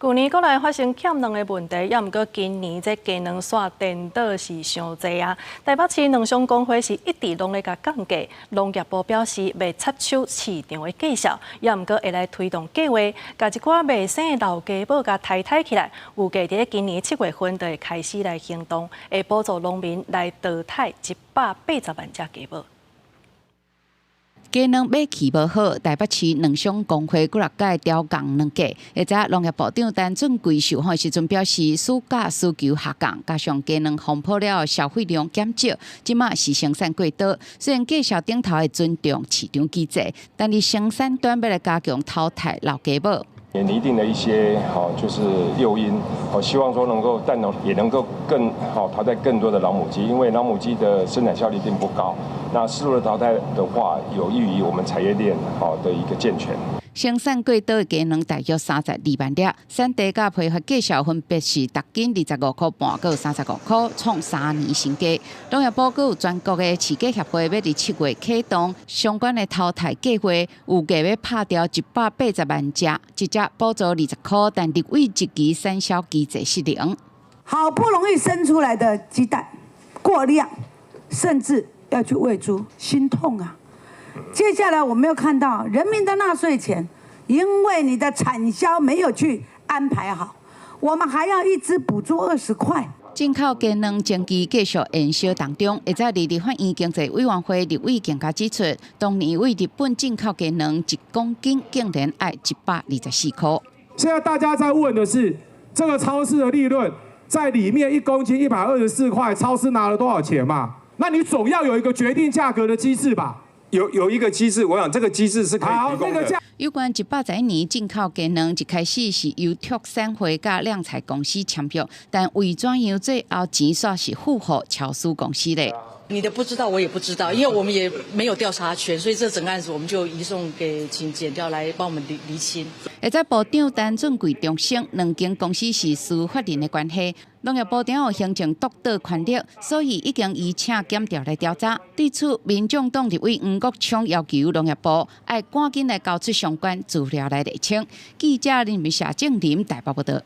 舊年國內發生欠卵的問題，猶毋過今年這雞卵煞顛倒是傷濟啊！台北市卵商公會是一直攏咧共降價，農業部表示袂插手市場的價數，猶毋過會來推動計劃，共一寡袂生的老雞母共淘汰起來。預計佇今年7月份就會開始來行動，會補助農民來淘汰180萬隻雞母。雞卵買氣無好，台北市卵商公會幾若擺調降卵價。會知農業部長陳俊貴受訪時陣表示，暑假需求下降，加上雞卵風波了後消費量減少，這馬是生產過多。雖然繼續頂頭會尊重市場機制，但佇生產端欲來加強淘汰老雞母。也擬定了一些好，就是誘因，我希望說能夠蛋農也能夠更好淘汰更多的老母雞，因為老母雞的生產效率並不高。那適度的淘汰的話，有益於我們產業鏈好的一個健全。生產過多的雞卵大約32萬粒，產地佮批發價數分別是逐斤25塊半，閣有35塊，創3年新低。農業部閣有全國的飼雞協會欲佇7月啟動相關的淘汰計劃，預計欲拍掉180萬隻，一隻補助20塊，但立委質疑產銷機制失靈。好不容易生出來的雞蛋過量，甚至要去餵豬，心痛啊！接下來我們又看到人民的納稅錢，因為你的產銷沒有去安排好，我們還要一隻補助20塊。進口雞卵爭議繼續延燒當中，會在立法院經濟委員會立委更加指出，當年對日本進口雞卵1公斤竟然愛124塊。現在大家在問的是，這個超市的利潤在裡面1公斤124塊，超市拿了多少錢嘛？那你總要有一個決定價格的機制吧？有一個機制，我想這個機制是可以提供的。有關111年進口雞卵，一開始是由畜產會佮兩菜公司簽約，但為怎樣最後錢煞是付予超市公司咧？你的不知道，我也不知道，因為我們也沒有調查權，所以這整個案子我們就移送給請檢調來幫我們釐清。會知部長陳俊貴重申，兩間公司是司法人的關係，農業部長有行政督導權力，所以已經移請檢調來調查。對此，民眾黨立委黃國昌要求農業部愛趕緊來交出相關資料來釐清。記者林美霞正林台北報道。